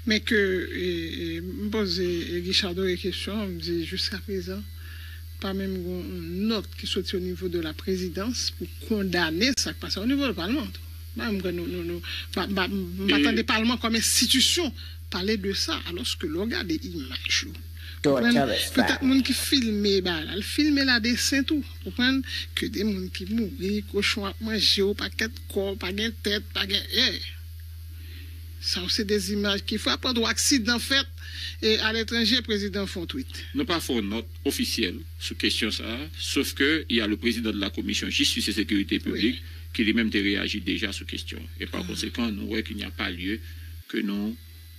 Men ke e, e, m poze e, Guichard Doré kesyon an, m di jiskaprezan pa menm gen yon nòt ki soti o nivo de la prezidans pou kondane sa k pase o nivo de palman tou. Pa menm gen nou, nou, nou, pa, pa, m pa tande palman kòm enstitisyon pale de sa, alòske lè w gade imaj yo, petèt moun ki filme bagay la, l filme la desen tou, konprann, ke de moun ki mouri, kochon ap manje yo, pakèt kò, pa gen tèt, pa gen, eh. Sa yo se de zimaj ki frapan, yon aksidan fèt e aletranje, prezidan fè yon tweet. Nou pa fè yon nòt ofisyèl sou kesyon sa a, sof ke y a le président de la commission justice et sécurité publique ki li menm te reyaji deja sou kesyon. E pa konsekan, nou wè ke n'y a pas lieu ke nou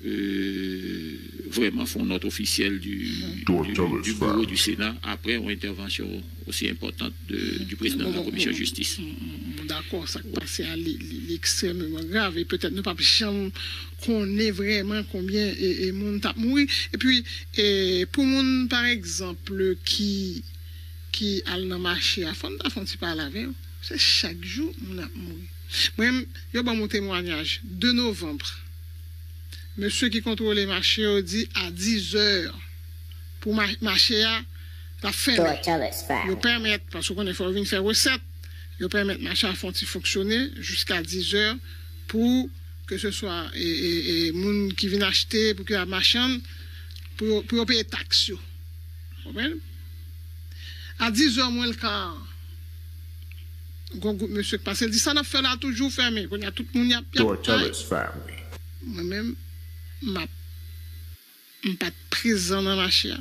euh, vraiment font note officielle du, du, du bureau du Sénat après une intervention aussi importante de, du président de la commission justice. M dakò, sa k pase a li, li, li ekstrèmeman grav e petèt nou p ap janm konnen vrèman konbyen e, e moun t ap mouri. Epi e, pou moun pa egzanp ki ki al nan mache a, fò n ta fè yon ti pale avè yo. Se chak jou moun ap mouri. Mwen menm, yo ban m yon temwayaj de novanm. Mesye ki kontwole mache yo di a dizè pou mache a l ap fèmen. Yo pèmèt, paske w konnen fò yo vin fè resèt, yo pèmèt mache a fè yon ti fonksyone jiska dizè pou ke se swa e, e, e, moun ki vin achte, pou ke machann, pou yo, pou yo peye taks yo. Konprann? A dizè mwen l ka gen yon gwoup mesye k pase, l di sa n ap fè la toujou fèmen. Kounye a tout moun y ap y ap bay. Mwen menm, m ap m pa t prezan nan mache a.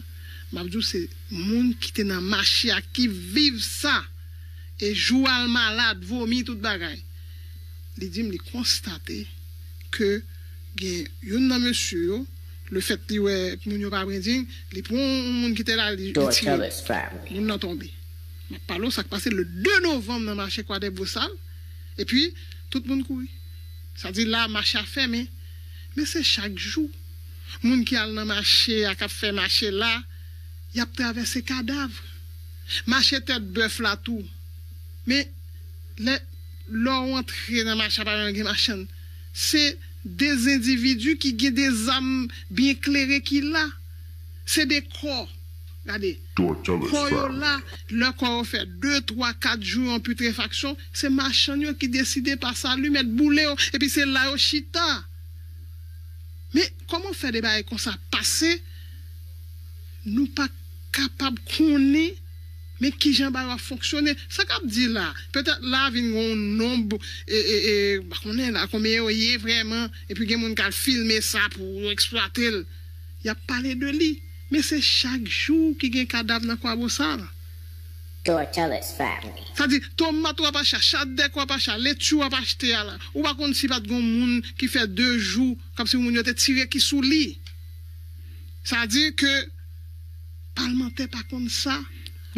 M ap di w se moun ki te nan mache a ki viv sa. E jou a l malad, vomi, tout bagay. Li di m li konstate ke gen youn nan mesye yo, lefèt li wè moun yo pa brendying, li pran yon moun ki te la, li tire. Moun nan tonbe. M ap pale w sa k pase le de novanm nan mache Kwa dè Bosal. Epi, tout moun kouri. Sa di la, mache a fèmen. Men se chak jou. Moun ki al nan mache a, k ap fè mache la, y ap travèse kadav. Mache tèt bèf la tou. Men lè lè w antre nan mache a, pa menm gen machann. Se de endividi ki gen de zam byen klere ki la. Se de kò. Gade. Kò yo la, lè kò yo fè de, twa, kat jou an pitrefaksyon, se machann yo ki deside pase alimèt boule yo, epi se la yo chita. Men kòman w fè de bagay konsa pase, nou pa kapab konnen men kijan bagay yo ap fonksyone. Sa k ap di la, petèt la vin gen yon nonb, e, e, e, m pa konnen la konbyen yo ye vrèman, epi gen moun k al filme sa pou yo eksplwate l. Y ap pale de li. Men se chak jou ki gen kadav nan Kwabosal. Sa di, tomat w ap achte a, chadèk w ap achte a, leti w ap achte a la, ou pa konn si pa t gen yon moun ki fè de jou, kòmsi moun yo te tire ki sou li. Sa di ke palmantè pa konn sa,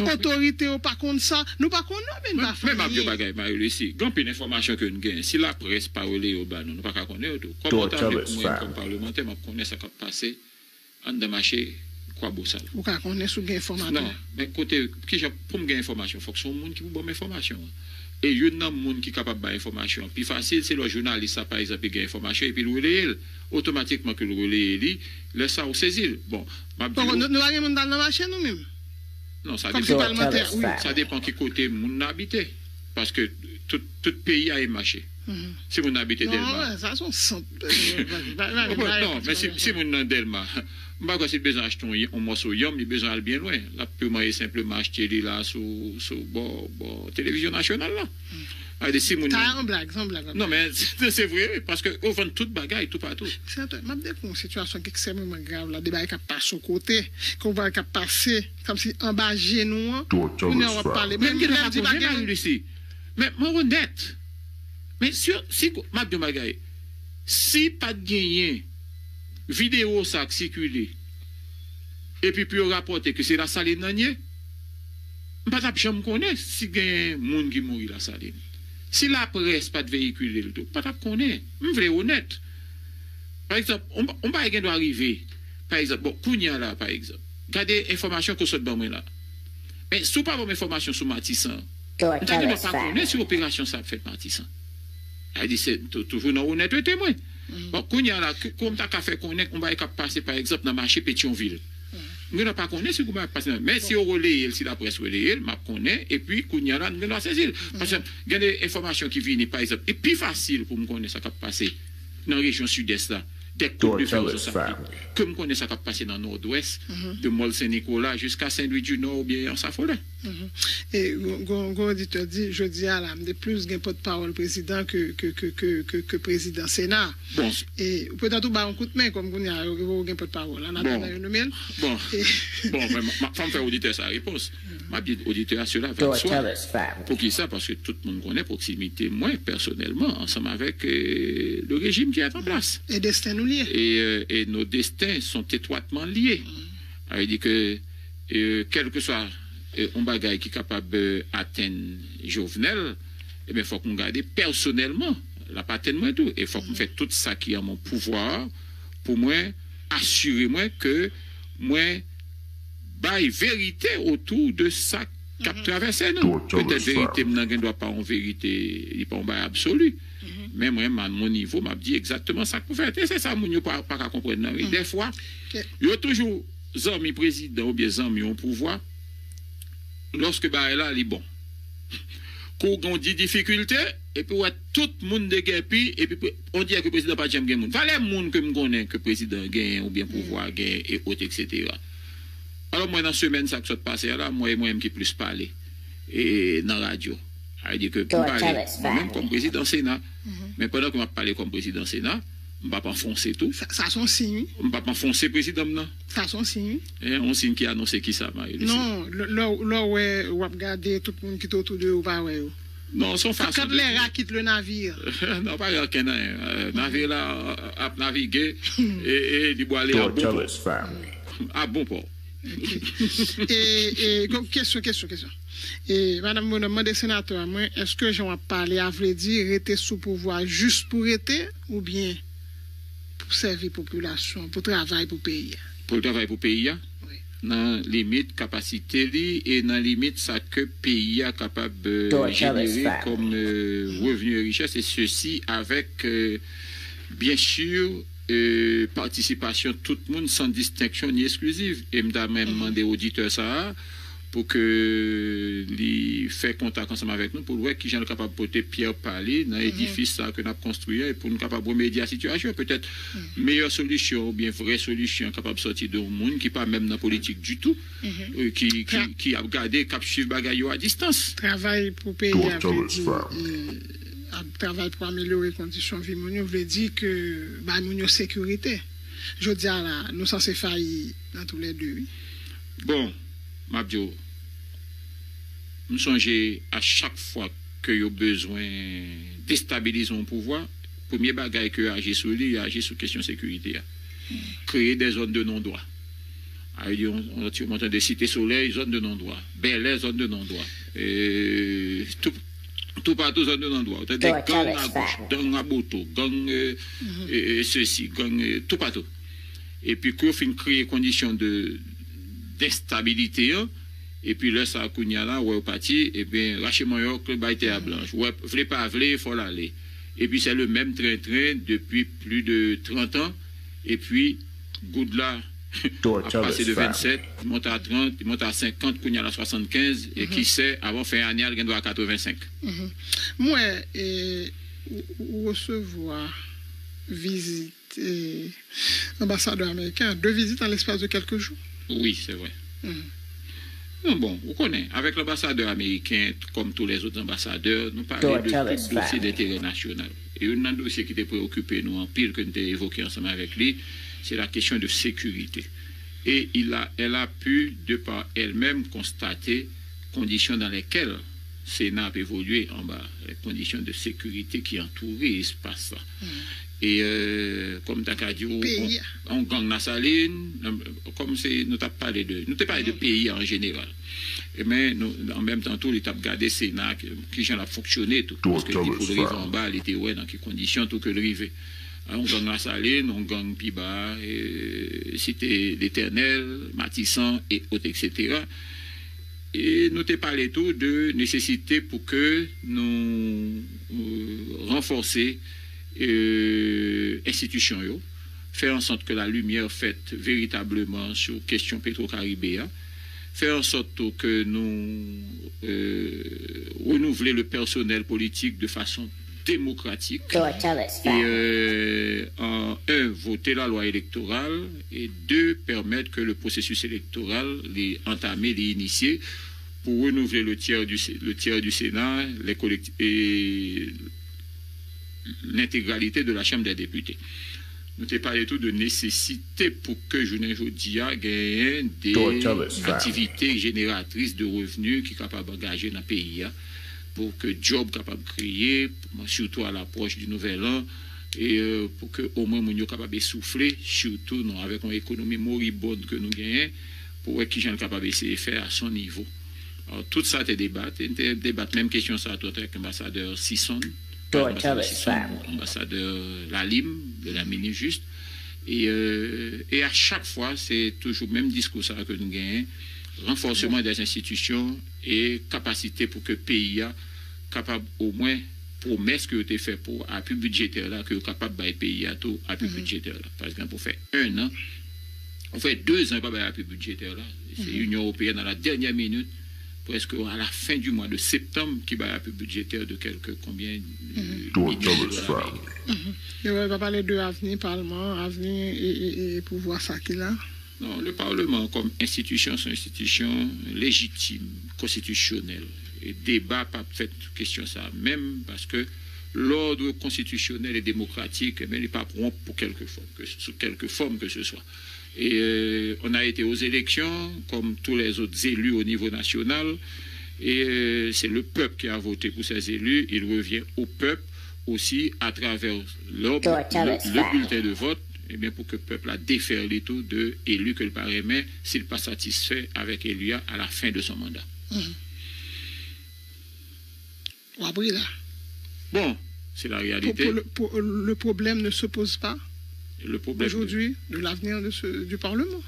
otorite yo pa konn sa, nou pa konnen, men n pa fè anyen. Men m ap di yon bagay, Marie Lucie, gen anpil enfòmasyon ke n gen. Si laprès pa rele yo ba nou, nou pa ka konnen yo tou. Kòm ou ta vle pou mwen, kòm palmantè, m ap konnen sa k ap pase anndan mache Kwabosal. Ou ka konnen si w gen enfòmatè. Non, men kote, kijan pou m gen enfòmasyon? Fòk se yon moun ki pou ban m enfòmasyon an. E youn nan moun ki kapab bay enfòmasyon an pi fasil, se lè jounalis la, pa egzanp, li gen enfòmasyon epi l releye l. Otomatikman ke l releye li, lè sa a ou sezi l. Bon, m ap di w. Nou pa gen moun k al nan mache nou menm? Non, sa depann. Sa depann ki kote moun nan abite. Paske tout, tout peyi a e mache. Si moun nan abite Dèlma. Non, sa se yon sant. Non, men si, si moun nan Dèlma, m pa kwè si l bezwen achte yon, yon mòso yanm, li bezwen al byen lwen. L ap purman e senpleman achte li la sou, sou bò, bò televizyon nasyonal la. Sa vle di si moun nan. Sa yon blag, se yon blag. Non, men se vre, wi, paske yo vann tout bagay, toupatou. Senatè, m ap dekri yon sitiyasyon ki ekstrèmeman grav la, de bagay k ap pase yon kote, ke yon bagay k ap pase kòmsi anba je nou an. Kounye a w ap pale. Men m gen lè m di bagay. Men mwen onèt. Men si, si, m ap di yon bagay. Si pa t genyen videyo sa k sikile, epi pou yo rapòte ke se Lasalin nan ye, m pa t ap janm konnen si gen moun ki mouri Lasalin. Si laprès pa t veyikile l tou, m pa t ap konnen. M vle onèt. Pa egzanp, on, on bagay gen dwa rive. Pa egzanp, bon, kounye a la, pa egzanp, gade enfòmasyon ke w sot ban mwen la. Men si w pa ban m enfòmasyon sou Matisan, m ta gen dwa pa konnen si operasyon sa ap fèt Matisan. Sa vle di, se tou- toujou nan onètete mwen. Bon, kounye a la, k- kòman m ta ka fè konnen yon bagay k ap pase, pa egzanp, nan mache Petyonvil? M gen dwa pa konnen si yon bagay ap pase nan. Men si yo releye l, si laprès releye l, m ap konnen, epi kounye a la, m gen dwa sezi l. Paske gen de enfòmasyon ki vini, pa egzanp, e pi fasil pou m konnen sa k ap pase nan rejyon Sidès la, dèk kout de fè yo sot ap pete, ke m konnen sa k ap pase nan Nòdwès, de Mòl Sen Nikola jiska Sen Lwi di Nò oubyen Anse Affolay. E gon, gon, gon oditè di, jodi a la, m te plis gen pòtpawòl prezidan ke, ke, ke, ke, ke, ke prezidan Sena. Bon, e petèt ou ba yon kout men, kòm kounye a, yo, yo gen pòtpawòl, an atandan yo nonmen l. Bon, bon, men, ma- fò m fè oditè sa repons. M ap di oditè a, cela va de soi. Poukisa? Paske tout moun konnen pwoksimite mwen, pèsonèlman, ansanm avèk, euh, le régime qui est en place. E desten nou lye. Et, euh, et nos destins sont étroitement liés. Sa vle di ke, euh, kèlkeswa, euh, yon bagay ki kapab, euh, atenn Jovenel, ebyen, fòk m gade pèsonèlman, l ap atenn mwen tou. E fòk m fè tout sa ki an mon pouvwa pou mwen asire mwen ke mwen bay verite otou de sa k ap travèse nou. Petèt verite m nan gen dwa pa yon verite, li pa yon bagay absoli. Men mwen, man, mon nivo, m ap di egzakteman sa k pou fèt. E se sa moun yo pa, pa ka konprann nan, wi. Dèfwa, yo toujou zanmi prezidan oubyen zanmi yon pouvwa lòske bagay la, li bon. Kou w gen yon di difikilte, epi w wè tout moun degèpi, epi pre- on dirè ke prezidan pa t janm gen moun. Valè moun ke m konnen ke prezidan genyen oubyen pouvwa genyen, e ot, etsetera. Alò, mwen, nan semèn sa k sot pase a la, mwen, mwen menm ki plis pale, e, nan radyo. Sa vle di ke pou m pale, mwen menm kòm prezidan Sena. Men pandan ke m ap pale kòm prezidan Sena, m p ap anfonse tou. Sa, sa se yon siy, wi. M p ap anfonse prezidan m nan. Sa se yon siy, wi. E, yon siy ki anonse ki sa, Marie Lucie? Non, lè, lè, lè w wè, w ap gade tout moun ki te otou de ou, ou pa wè yo. Non, se yon fason de dire. Quand les rats quittent le navire. Non, pa gen okenn anyen. Euh, navire la, euh, ap navige, e, e li bwale a bon pò. A bon pò. E, e, kesyon, kesyon, kesyon. E, Madanm Bonhomme mande senatè a, mwen, èske jan w ap pale a vle di rete sou pouvwa jis pou rete, oubyen pou sèvi popilasyon, pou travay pou peyi a? Pou l travay pou peyi a, nan limit kapasite li e nan limit sa ke peyi a kapab, euh, jenere kòm, euh, revni e richès, e sesi avèk, euh, byen si, euh, patisipasyon tout moun san distenksyon ni eskliziv. E m ta menm mande oditè sa a pou ke li fè kontak ansanm avèk nou pou l wè kijan l kapab pote pyè pa li nan edifis sa a ke n ap konstwi a, e pou n kapab remedye a sitiyasyon. Petèt meyè solisyon oubyen vrè solisyon kapab sòti de yon moun ki pa menm nan politik ditou, euh, ki, ki, ki ap gade, k ap swiv bagay yo a distans. Travay pou peyi a vle di, euh, ap travay pou amelyore kondisyon vi moun yo, vle di ke bay moun yo sekirite. Jodi a la, nou sanse fayi nan toulède, wi. Bon, m ap di w, m sonje a chak fwa ke yo bezwen destabilize yon pouvwa, premye bagay ke yo aji sou li, yo aji sou kesyon sekirite a. Kreye de zòn de non dwa. Sa vle di, on, on, mwen tande Site Solèy, zòn de non dwa. Bèlè, zòn de non dwa. E, tou, toupatou, zòn de non dwa. Ou tande gang a goch, gang a boto, gang, euh, e, e, sesi, gang, euh, toupatou. Epi kou yo fin kreye kondisyon de, denstabilite an, epi lè sa a kounye a la, wè yo pati, ebyen, rache manyòk, bay tè a blanch. Wè, vle pa vle, fò l ale. Epi se le menm tren tren depi plis de trant an, epi goud la ap pase de vennsèt, li monte a trant, li monte a senkant, kounye a la swasannkenz, e kisè, avan fen ane a, l gen dwa a katrevensenk. M wè, e, ou, ou resevwa vizit eh, anbasadè ameriken an, de vizit an lespas de kèlke jou. Wi, se vre. Non, bon, ou konnen, avèk lanbasadè ameriken, kòm tou lèzòt anbasadè, nou pale de tout dosye denterè nasyonal. E youn nan dosye ki te preokipe nou anpil, ke n te evoke ansanm avèk li, se la kesyon de sekirite. E il a, elle a pu, de par elle-même, constater conditions dans lesquelles Sena ap evolye anba les conditions de sécurité qui entoure espas la. E, euh, kòm ta ka di w, yon gang Lasalin, kòm se nou t ap pale de, nou te pale de peyi a an jeneral. E men, nou, an menm tan tou, li t ap gade Sena, ki, ki jan l ap fonksyone tou. Paske li pou l rive anba, li te wè nan ki kondisyon tou ke l rive. Yon gang Lasalin, yon gang pi ba, e, Site Letènèl, Matisan, e ot, etsetera. E nou te pale tou de nesesite pou ke nou, euh, ranfòse, euh, enstitisyon yo, fè an sòt ke la limyè fèt veritableman sou kesyon Petro Caribe a, fè an sòt tou ke nou, euh, renouvle le pèsonèl politik de fason démocratique et, euh, en un, voter la loi électorale et deux, permettre que le processus électoral li entamé, li initié pour renouveler le tiers du, le tiers du Sénat, les collect- et l'intégralité de la Chambre des députés. Nou te pale tou de nesesite pou ke jounen jodi a genyen de aktivite jeneratris de revni ki kapab angaje nan peyi a, pou ke djòb kapab kreye, sitou a lapwòch di nouvèl an, e, euh, pou ke omwen moun yo kapab esoufle, sitou nou avèk yon ekonomi moribond ke nou genyen, pou wè kijan l kapab eseye fè a son nivo. Alò, tout sa te debat, e te debat menm kesyon sa tou avèk anbasadè Sison, anbasadè Sison, anbasadè Lalim, de la Minijust. E, euh, e a chak fwa, se toujou menm diskou sa ke nou genyen, ranfòseman dè enstitisyon e kapasite pou ke peyi a kapab omwen pwomès ke yo te fè pou apui bidjetè la, ke yo kapab bay peyi a tou apui bidjetè la. Pa egzanp, ou fè en an, ou fè de zan, yo pa bay apui bidjetè la. Se Inyon Ewopeyèn, à la dernière minute, presque à la fin du mois de septembre, ki bay apui bidjetè de kèlke konbyen, euh, milyon dola ameriken. Yo pa pale de avni palman, avni e, e, e pouvwa sa ki la. Non, le Parlement comme institution, c'est une institution légitime, constitutionnelle. E deba p ap fèt sou kesyon sa a menm, paske l'ordre constitutionnel et démocratique, eh bien, li p ap wonp pou kèlke fòm ke, sou kèlke fòm ke se swa. Et, euh, on a été aux élections, comme tous les autres élus au niveau national, et, euh, c'est le peuple qui a voté pour ces élus. Il revient au peuple aussi, à travers leur, le, le bulletin de vote, eh bien, pour que peuple la défère les taux de élus que le parlement, s'il pas satisfait avec élu à la fin de son mandat. W ap ri la. Bon, c'est la réalité. Pour, pour le, pour, le problème ne se pose pas aujourd'hui de l'avenir de ce, du Parlement.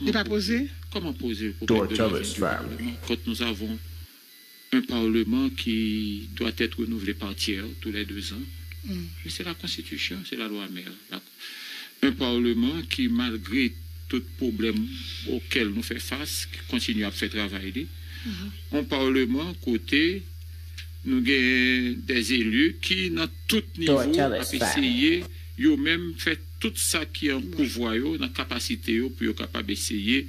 Li pa poze. Comment poser le problème de l'avenir du Parlement quand nous avons un Parlement qui doit être renouvelé par tiers tous les deux ans? Mais c'est la Constitution, c'est la loi mère. La, un Parlement qui, malgré tout pwoblèm okyèl nou fè fas, ki kontinye ap fè travay li. Yon Parlement kote nou gen des élus ki, nan tout nivo, ap eseye, yo menm, fè tout sa ki an pouvwa yo, nan kapasite yo, pou yo kapab eseye,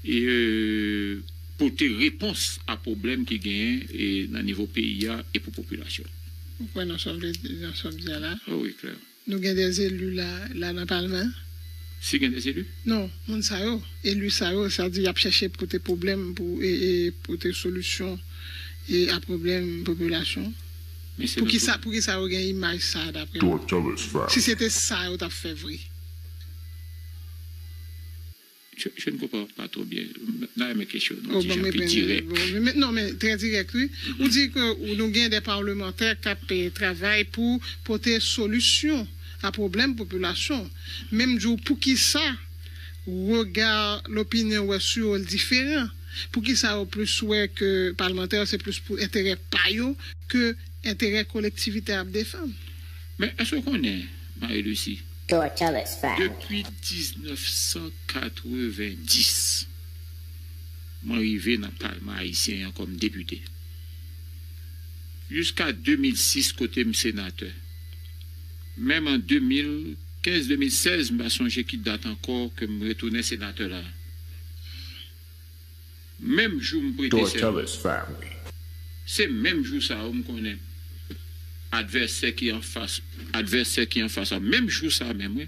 e, euh, pote repons a pwoblèm ki genyen, e, nan nivo peyi a e pou popilasyon. Ou kwè nan sa w vle di, nan sa w di a la? Oh, wi, klè. Nou gen des élus la, la nan palman? Si gen des élus? Non, moun sa yo, eli sa yo, sa di y ap chèche pote pwoblèm pou, e, e pote solisyon, e a pwoblèm popilasyon. Poukisa, poukisa yo gen imaj sa, daprè w? Si se te sa yo t ap fè vre. Je, je ne comprends pas trop bien. M ta renmen kesyon w nan yon ti jan pi dirèk. Non, men trè dirèk, wi. Ou di ke nou gen de palmantè k ap, eh, travay pou pote solisyon a pwoblèm popilasyon. Men m di w, poukisa rega, lopinyon w wè sou yo diferan? Poukisa yo plis wè ke palmantè yo se plis pou enterè pa yo ke enterè kolektivite a ap defann? Men èske w konnen, Marie Lucie, depi diznèf san katrevenndis, mwen rive nan palman ayisyen an kòm depite. Jiska de mil sis, kote m senatè. Menm an de mil kenz, de mil sèz, m pa sonje ki dat ankò ke m retounen senatè la. Menm jou m prete sèman, se menm jou sa a m konnen advèsè ki anfas, advèsè ki anfas la, menm jou sa a menm, wi.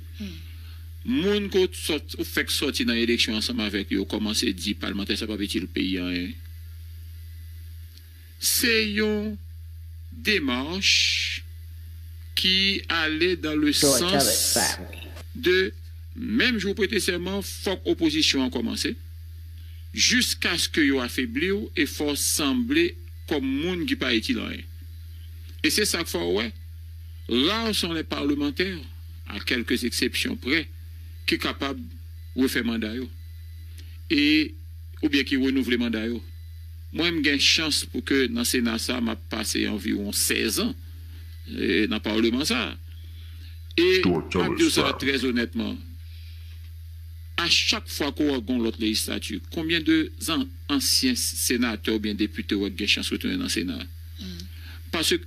Moun ke w sòt, ou fèk sòti nan eleksyon ansanm avèk yo, kòmanse di palmantè sa p ap itil peyi a anyen. Se yon demach ki ale dans le sens de menm jou w prete sèman, fòk opozisyon an kòmanse, jiskaske yo afebli w e fè w sanble kòm moun ki pa itil anyen. E se sa k fè w wè, rares sont les parlementaires, à quelques exceptions près, ki kapab refè manda yo. E, oubyen ki renouvle manda yo. Mwen, m gen chans pou ke nan Sena sa, m ap pase anviwon sèz an, e, nan palman sa. E m ap di w sa trè onètman, a chak fwa ke w gon lòt lejislati, konbyen de zan-, ansyen senatè oubyen depite w gen chans retounen nan Sena? Paske,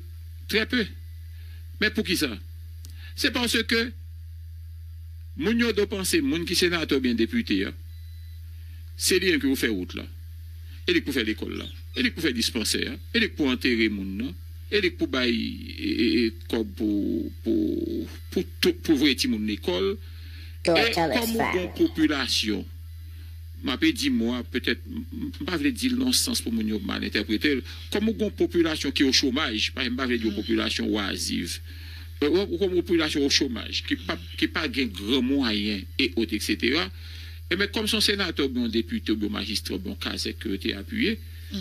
trè pe. Men poukisa? Se paske moun yo do panse, moun ki senatè oubyen depite a, se li menm ki pou fè wout la, e li k pou fè lekòl la, e li k pou fè dispansè a, e li k pou antere moun nan, e li k pou bay, e, e, e, kòb pou, pou, pou, tou- pou voye timoun lekòl. E kòm ou gon popilasyon, m ape di mo a, petèt, m m pa vle di l nan sans pou moun yo mal entèprete l, kòm ou gon popilasyon ki o chomaj, pa, m pa vle di yon popilasyon waziv, e, ou, ou gon popilasyon o chomaj, ki pa, ki pa gen gran mwayen, e ot, etsetera. Ebyen, kòm se yon senatè oubyen yon depite oubyen yon majistra oubyen yon kazèk ke yo te apiye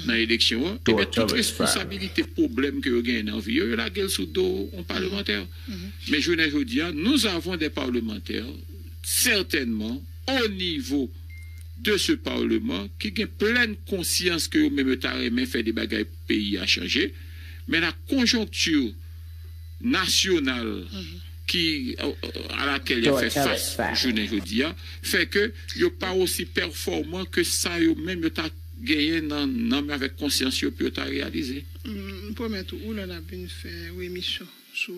nan eleksyon an, ebyen, tout responsabilite pwoblèm ke yo genyen nan vi yo, yo lage l sou do yon palmantè. Men jounen jodi a, nous avons des parlementaires, certainement, au niveau de ce parlement, ki gen plèn konsyans ke yo menm yo ta renmen fè de bagay pou peyi a chanje, men la conjoncture nasyonal ki, a laquelle y a fè fas jounen jodi a, fè ke yo pa osi pèfòman ke sa yo menm yo ta genyen nan nanm yo avèk konsyans yo pou yo ta reyalize. M pwomèt ou, ou lè n ap vin fè yon emisyon sou,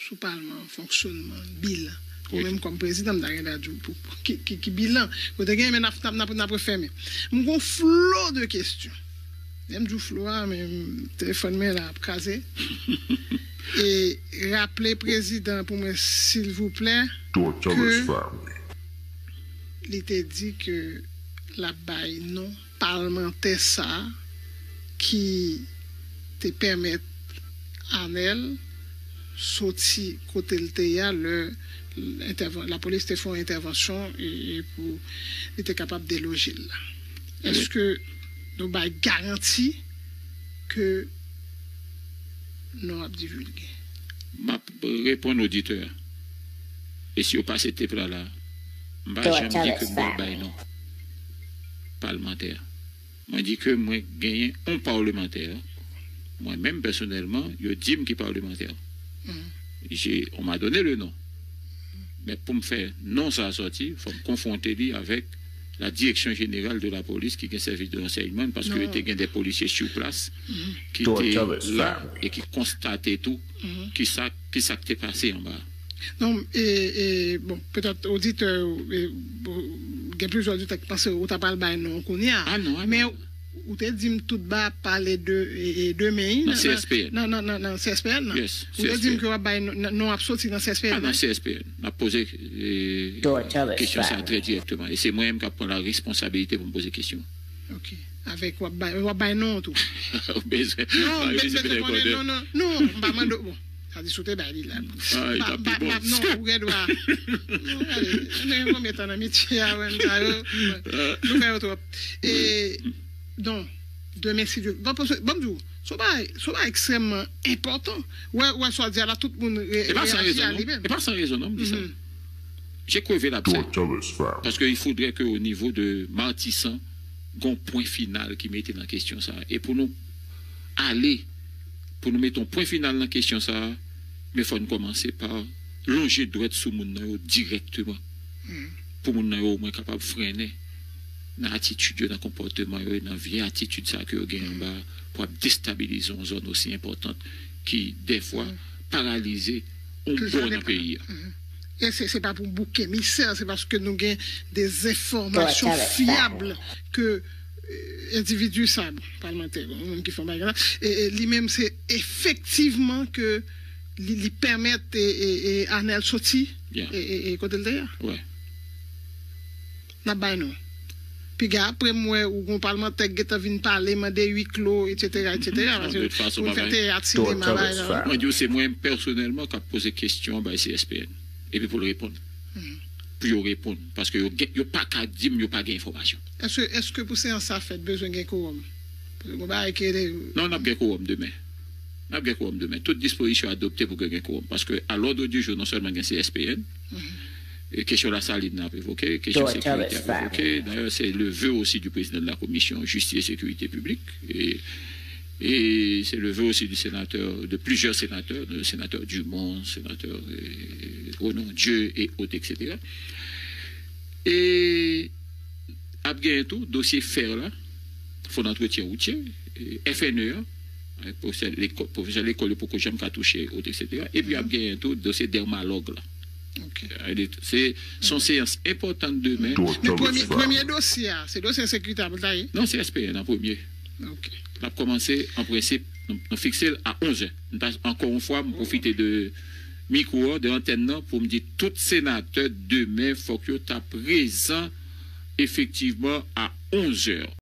sou palman, fonksyonman, bilan. Ou menm kòm prezidan, m ta gen dwa di w pou, pou ki, ki, ki bilan. Kote gen, men n ap, n ap, n ap, n ap refèmen. M gon flo de kesyon. Lè m di w flo a, men telefòn mwen la ap kraze. E raple prezidan pou mwen, silvouplè, ke li te di ke l ap bay non palmantè sa a ki te pèmèt Anèl soti kote l te ye a lè entèvan- lapolis te fè yon entèvansyon e, e pou li te kapab deloje l la. Èske nou bay garanti ke non ap divilge? M ap reponn oditè a. E si yo pase tep la la, m pa janm di ke m pral bay non palmantè. Mwen di ke mwen genyen yon palmantè. Mwen menm pèsonèlman, yo di m ki palmantè. Je, on m'a donné le nom. Men pou m fè non sa a sòti, fò m konfwonte li avèk la Direction Générale de la Police ki gen sèvis de ransèyman, paske yo te gen de polisye sou plas ki te la e ki konstate tou ki sa, ki sa k te pase anba. Non, e, e, bon, petèt oditè yo, e, bon, gen plizyè oditè ki panse ou ta pral bay non kounye a. Ah non, ah non. Men ou te di m tout ba ap pale de, e, e, demen nan, nan, nan, nan, nan C S P N nan. Ou te di m ke w ap bay non, non ap soti nan C S P N. Ah, nan C S P N. N ap poze, e, kesyon sa a trè dirèkteman. E se mwen menm k ap pran la responsabilite pou m poze kesyon. Ok. Avèk w ap bay, w ap bay non tou. Ou bezwen. Non, m bezwen konnen, non, non, non, m pa mande w. Bon. Sa di si w te bay li la. Ah, li t ap pi bon. Non, ou gen dwa. Non, gade, nou gen konbyen tan nan metye a, wè, sa yo. Nou fè yo twòp. E, donk, demen, si Dye, bon, paske, bon, m di w, se yon bagay, se yon bagay ekstrèmman enpòtan. Wè, wè, sa w di a la, tout moun re- reyaji a li menm. E pa san rezon, non, m di sa. J'ai crevé l'abcès. Paske il faudrait que au niveau de Matisan, gon pwen final ki mete nan kesyon sa a. E pou nou ale, pou nou mete yon pwen final nan kesyon sa a, men fò n kòmanse pa lonje dwèt sou moun nan yo dirèkteman. Pou moun nan yo omwen kapab frennen nan atitid yo, nan konpòteman yo, e nan vye atitid sa a ke yo gen anba a, pou ap destabilize yon zòn osi enpòtan ki, dèfwa, paralize yon bò nan peyi a. E se, se pa pou bouk emisè, se paske nou gen de enfòmasyon fyab ke, e, endividi sa, bon, palmantè, yon moun ki fè yon bagay la, e, e li menm se efektivman ke li, li pèmèt, e, e, e Anèl soti, e, e, e kote l te ye a. N ap bay non. Piga apre m wè ou gon palmantè k gentan vin pale, mande wi klo, etsetera, etsetera. Non, de toute façon, Pou n fè pa teyat, sinema, bagay sa. Mwen di w, se mwen pèsonèlman k ap poze kesyon bay C S P N. Epi pou l reponn. Pou yo reponn. Paske yo, gen- yo pa ka di m yo pa gen enfòmasyon. Èske, èske pou seyans sa fèt, bezwen gen kowòm? Gon bagay ke. Non, n ap gen kowòm demen. N ap gen kowòm demen. Tout dispozisyon adopte pou gen kowòm. Paske a lòd di jou, non sèlman gen C S P N, e kesyon Lasalin nan ap evoke, kesyon sekirite ap evoke. Dayè, se le vœu aussi du président de la commission justice et sécurité publique. Et, et c'est le vœu aussi du sénateur, de plusieurs sénateurs, le sénateur Dumont, sénateur euh, Renon Dieu et autres, et cetera. E ap genyen tou dosye fè la, Fonds d'entretien routier, F N E a, pwofesè lekòl yo poko janm ka touche, et cetera. Epi ap genyen tou dosye Dermalog la. Se yon seyans enpòtan demen. Men premye dosye a, se dosye ensekirite a pou l ta ye? Non, se S P N an premye. L ap kòmanse an prensip, nou fikse l a onz è. Ankò yon fwa, m pwofite de mikwo an, de antèn nan, pou m di tout senatè demen, fòk yo ta prezan efektivman a onz è.